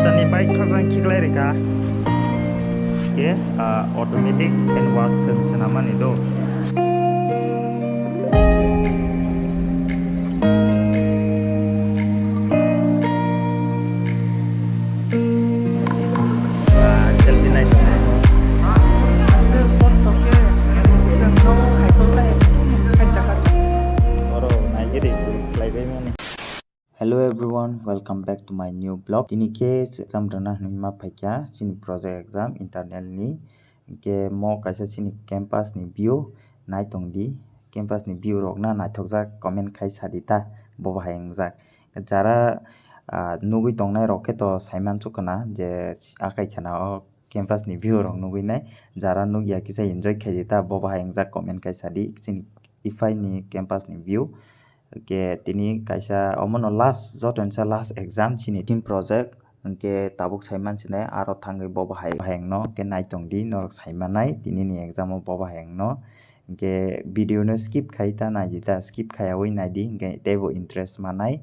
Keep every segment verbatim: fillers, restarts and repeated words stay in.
Tani bike sarjang khiklai rika. Ke, ah, automatic hand wash seng senamani do. Ah, selfie nai tongnai. Oro nai giri khlai bai mani. Hello everyone, welcome back to my new vlog. Tini khe exam rwna hinwi ma phaikha, chini project exam internal ni. Hingke mo kaisa chini campus ni view nai tong di. Campus ni view rok na naithokjak, comment khai sa di ta, bo bahai wngjak. Jara, ah, nugwi tongnai rok khe to saiman chukana je akai khana o campus ni view rok nugwi nai. Jara nugya kisa enjoy khai di ta, bo bahai wngjak, comment khai sa di chini Ifai ni campus ni view. Hingke tini kaisa omono last, joto ni sa last exam chini team project. Hingke tabuk saiman sinai aro thangwi bo bahai, bahai wngno hingke naitong di norok saimanai tini ni exam o bo bahai wngno. Hingke video no skip khai ta nai di ta, skip khaiyawi nai di hingke teibo interest manai,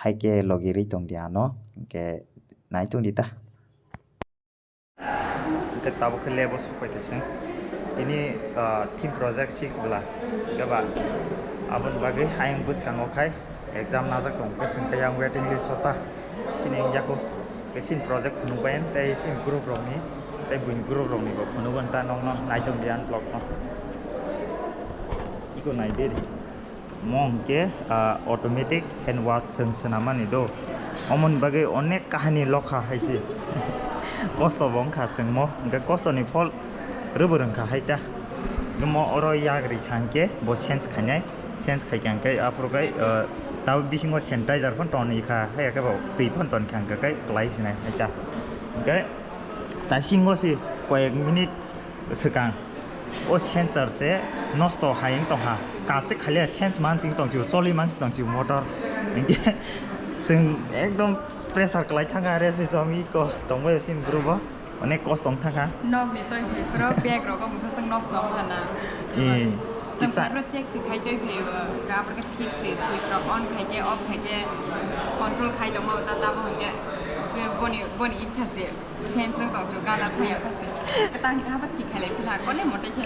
hai khe logi rwi tong di ano hingke naitong di ta. Hingke tabuk khe lab o sok pai khe se. Tini, ah, team project six bwla. Hingke ba aboni bagwi ayang bwskango khai exam najak tongo, hingke sengkhe yang waiting list o ta. Chini wngya kho. Hingke chini project phunuk bai tei chini group rokni tei buini group rokni bo phunuk ta nokno naitong di ang vlog no. Iko nai di. Mo hwnkhe, ah, automatic hand wash chwng swnamani do. Omoni bagwi onek kahani lokha hai se. Kosto bo wngkha chwngmo, hwnkhe kostoni phol rwbwrwng kha hai ta. Hwnkhe mo oro yagri kha hwnkhe bo change khainai, change khaikha hwnkhe aphuru khai, ah, tabuk bisingo sanitizer phano toni kha, hai khe bo twi phano toni kha hwnkhe khai kwlai sinai hai ta. Hwnkhe taisingo se koyek minute swkang o sensor se nosto hai wng tongkha, kaisa khalia sense mansing tongsibo, choli mansing tongsibo motor. Hinkhe chwng ekdom pressure kwlai thangkha, rest wi chom iko tongbai sini group o, onek kosto wng thangkha. Nokni twi phai phuru bag rogo mungsa chwng nosto wng thana. Eh, chwng isa phai phuru check se khai twi phai o, hwnkhe aphuru khe thik se switch rok on khai khe off khai khe control khai tongma ta tamo hwnkhe boni, boni itsa se. Sense wng tong su, gada thaya pha se. Tang kha ba thik khalai phila, kone mote khe.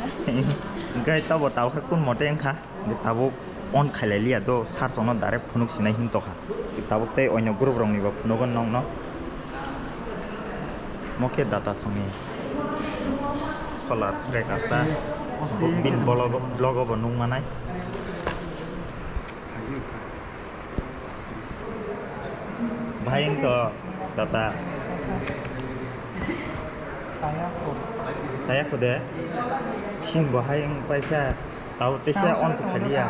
Hingke tabo tabo khe kun mote wngkha. Hingke tabuk on khailai liya do, sar songno direct phunuk sinai hin tokha. Tabuk tei onyo group rokni bo phunugo nokno. Mo khe data songni solar tracker ta. Bin vlog, vlog o bo nung manai. Bahai wngkha, tata. Saya kho. Saya kho de. Sin bahai wng paikha. Tao teisa on se khaliya.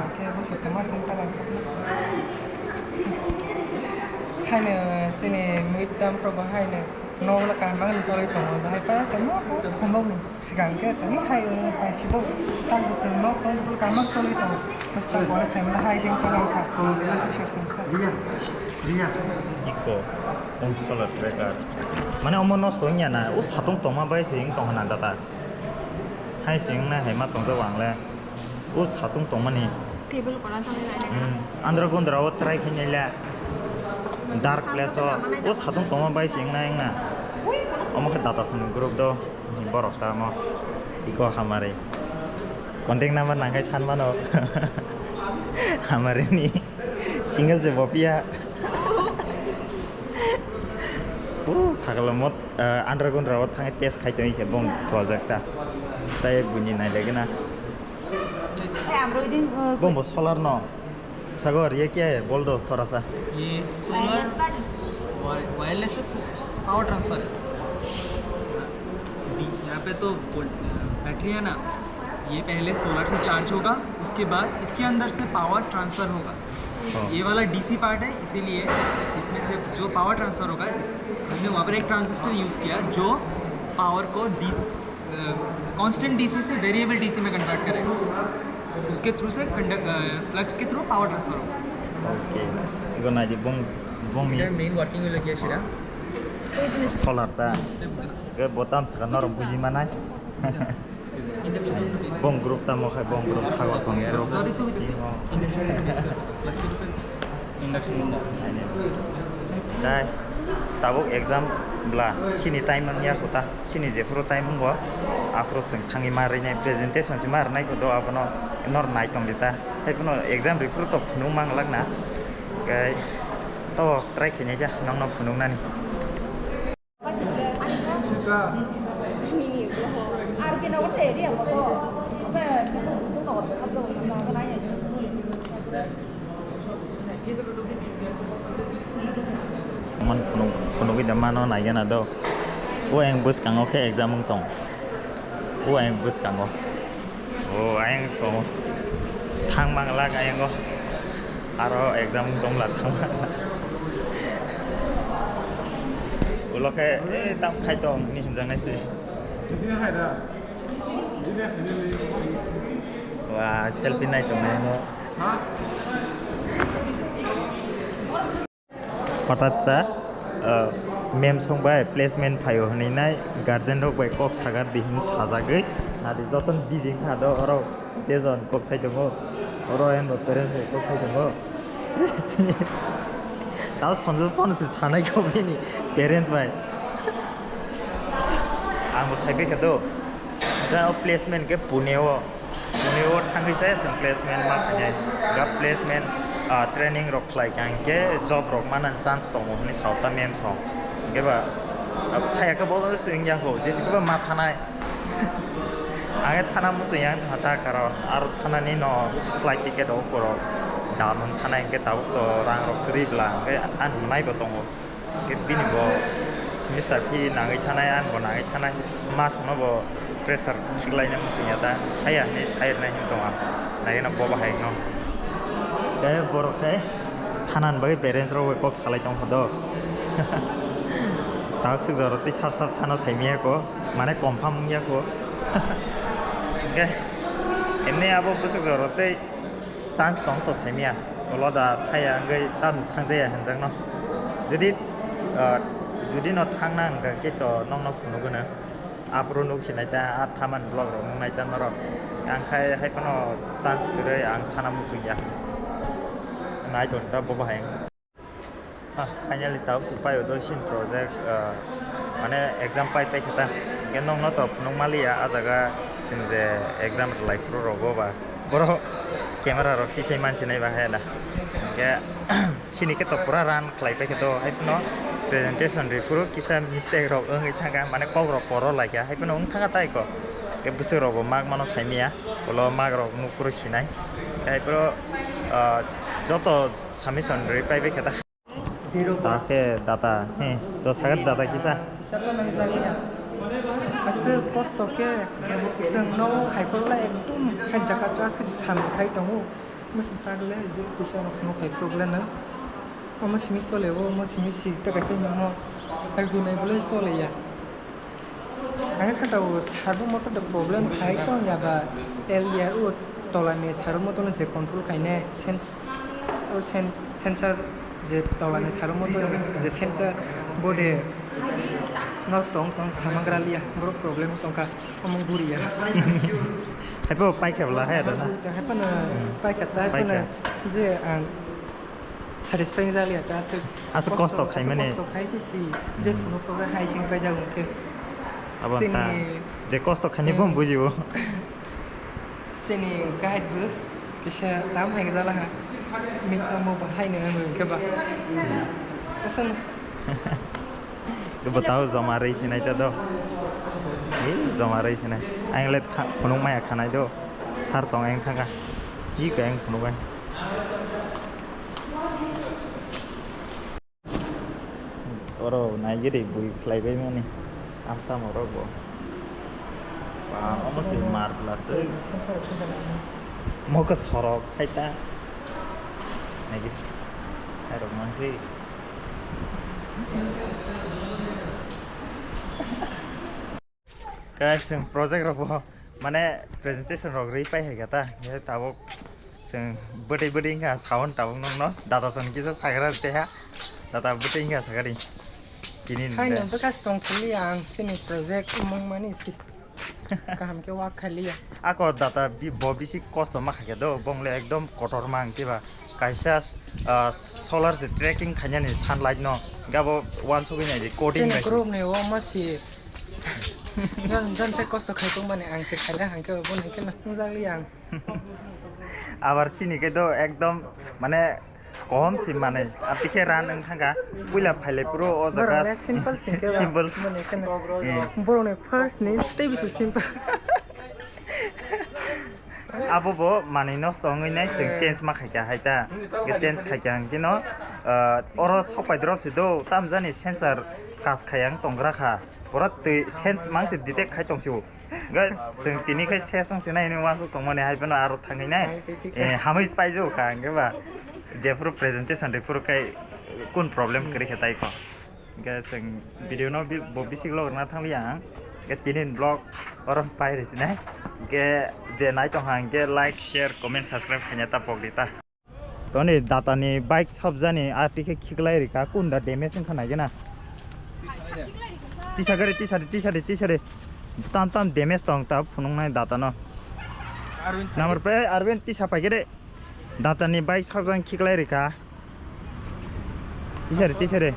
Haino sini mid term pro bahai no. Nogo kaham bagwi solwi tongo, bahai pa tamo, hamjakgo swkang khe tamo hai, eh, paisibo tak bwswk nok tong, bwswk kaham solwi tongo. Bwswk pore sengla hai seng tong kha. Isor sengsa. Iko, home solar tracker. Mane omo nosto wngya na, o satung tongma bai se wng tong hana data. Hai se wng na hai ma tongjago ang le. O satung tongmani. Table koran tangwi naina. Hmm. Andra gundra o try khainai le. Dark place o. O satung tongma bai se wngna wngna. Omo khe data song group do. Ni borok ta mo. Iko hamari. Contact number nangkai san mano. Hamari ni. Single se bopia. O sakalo mot, eh, underground rao thangwi test khai tongwi khe bong project ta. Tai buini nai lagi na. Bong bo solar no. Sago, ye kya hai? Bol do thoda sa. ये solar wireless है, power transfer है। डी-, यहाँ पे तो बोल-, बैटरी है ना, ये पहले सोलर से चार्ज होगा, उसके बाद इसके अंदर से पावर ट्रांसफर होगा। हाँ। ये वाला डीसी पार्ट है, इसीलिए इसमें से जो पावर ट्रांसफर होगा, इस, हमने वहाँ पर एक ट्रांजिस्टर यूज़ किया जो पावर को डीसी, अ, कांस्टेंट डीसी से वेरिएबल डीसी में कन्वर्ट करेगा। उसके थ्रू से कंडक्ट, अ, फ्लक्स के थ्रू पावर ट्रांसफर होगा। OK. Igo nai di bong, bong ni. Main working लगे शिरा। Solar ta. Ke botam saka norok buji manai. Bong group tamo khai, bong group sagor song group. Induction. Dai. Tabuk exam bla sini time wngya kho ta, sini jephuru time wngo, aphuru chwng thangwi ma rwinai, presentation se ma rwnai kho do, abono nor nai tong di ta. Haiphano exam rwphuru to phunuk mang lak na, khe to try khainai khe nokno phunuknani. Man phunuk, phunugwi da mano naigana do. O ayang bwskango khe exam wng tong. O ayang bwskango. O ayang tongo. Thang manglak ayango. Aro exam wng tongla thang manglak. Ulo khe, eh, tam khai tong ni hinjaknai se. Wa, selfie nai tongnai mo. Hothat sa, uh, mem song bai placement phaio hwnwi nai guardian rok bai kok sagar di hin sajagwi. Nadi joton busy wngkha do oro tejon kok sai tongo. Oro ayang bo parents bai kok sai tongo. Tao sonjo phone se sanai kho bini parents bai. Ang bo sai bai kha do. Jao placement ke Pune o. Pune o thangwi se chwng placement ma khainai. Ga placement, ah, training rok khlai kha hwnkhe job rok manani chance tongo hwnwi sao ta mem song. Hwnkhe ba, ah, thaya khe bo se wngya kho, jesi khe ba ma thanai. Ang thana muchung yang tha ta karon, aro thanani no flight ticket rok borok down wng thanai hwnkhe tabuk to rang rok kwrwi bla hwnkhe ani nai bo tongo. Hwnkhe bini bo semester fee nangwi thanai, ani bo nangwi thanai. Masokno bo pressure khiklaina muchungya ta, haya hinwi sai rwnai hin tongo ang. Naina bo bahai no. Tei borok khe thanani bagwi parents rok bai kok salai tongkha do. Taksik jora tei sap sap thana saimaya ko, mane confirm wngya ko. Hwnkhe emni abo bwswk jora tei chance tong to saimaya, ulo da thaya wngwi tam thangjaya hinjakno. Jodi, ah, jodi no thangna hwnkha khe to nokno phunugwno. Aphuru nuk sinai ta, a thaman vlog rok nuknai ta norok. Ang khai hai phano chance kwrwi ang thana muchungya. Nai tong ta bo bahai. Ah, finally tabuk se paio do sin project, ah, mane exam pai pai khe ta. Hwnkhe nokno to phunuk maliya, a jaga chwng je exam rwlai phuru rogo ba. Borok camera rok tisai mansinai ba hai da. Hwnkhe sini khe to pura run khlai pai khe to, hai phano presentation rwi phuru kisa mistake rok wngwi thangkha, mane kok rok koro laikha, hai phano wng thangkha tai ko. Hwnkhe bwswk rok bo mak mano saimaya, ulo mak rok nuk phuru sinai. Hai phuru, ah, joto submission rwi pai bai khe ta. Ta khe data, he, to sakha data kisa. Kisa pa nang jaliya. Aswk kosto khe, chwng nogo khai phuru la ekdum hai jaka chas khe sam khai tongo. Bwswk tagle je kisa no phunuk khai phuru le nang. Omo simi chole o, omo simi si ta kaisa hinwi omo hai gunai bwle chole ya. Ang khe ta o sabo motor de problem khai tong ya ba, el ya o tola ni saro motor no je control khaine sense, o sense, sensor je tola ni saro motor je sensor bode nosto wng tong samagra liya, borok problem tongkha omo guriya. Haibo paikha bwla hai da na? Hai phano paikha ta, hai phano je ang satisfying jaliya ta, aswk aswk kosto, kosto khaimani. Kosto khai se si, je phunuk phunuk hai sing paijak hwnkhe. Abo ta, je kosto khaini bo bujibo. Chini guide bo kisa tam hai jala ha. Mi tamo bahai no hwnkhe ba. Aswk. Bo tao joma rwi sinai ta do. Ei joma rwi sinai. Ang le phunuk maya khanai do. Sar chong ang thangkha. Hi khe ang phunuk ai. Oro naigiri bui khlai bai mani. Amtamo rok bo. Ba, omo se mar bwla se. Mokhe sorok hai ta. Naigiri. Hai rok mansi. Guys, chwng project rok bo, mane, presentation rok rwi pai hai khe ta, hwnkhe tabuk chwng bwtwi bwtwi wngkha sound tabuk nokno, data chwng kisa sagra tei ha, data bwtwi wngkha sakari. Tini hai nokno bwkha se tong thangli ang chini project wngmani se kaham khe wak khailiya. Ako data bi-, bo bisi kosto ma kha khe do, bong le ekdom kotor ma ang khe ba. Kaisa, ah, solar se tracking khainani sunlight no, gabo wansugwi naidi coding Chini bai se. Group ni o masi. Jon, jon se kosto khai tongmani ang se khaila hangke bo ni khe nang jagli ang. Abar sini khe do ekdom mane kohom si mane, apikhe ran wng thangkha, puila phailai phuru o jaga. Borok le simple singke ba. Simple. Mane khe nang. Eh. Borok ni first ni tei bisi simple. Abo bo manwi no songwi nai, chwng change ma khaikha hai ta. Ke change khaikha hwnkhe no, ah, oro sok pai drop se do, tam jani sensor kas khayang tonggra kha. Pura twi sense mang se detect khai tong sio. Ga chwng tini khai se sang se nai ni wansuk tongmani hai phano aro thangwi nai. Hai, tei, tei, eh, hamwi paijao kha hwnkhe ba. Jephuru presentation rwphuru khai kun problem kwrwi khe tai kho. Hingke chwng video no bi-, bo bisik log rwna thang liya ang. Hingke tini ni vlog oro pai rw sinai. Hingke je nai tong ha hingke like, share, comment, subscribe khaina ta pok di ta. Toni data ni bike sab jani a tikhe khiklai rika kunda damage wngkha nai gena. Tisa gari, tisa di, tisa di, tisa di. Tam tam damage tong ta phunung nai data no. Number plate Arvin tisa pai gede. Data ni bike sab jani khiklai rika. Tisare, tisare.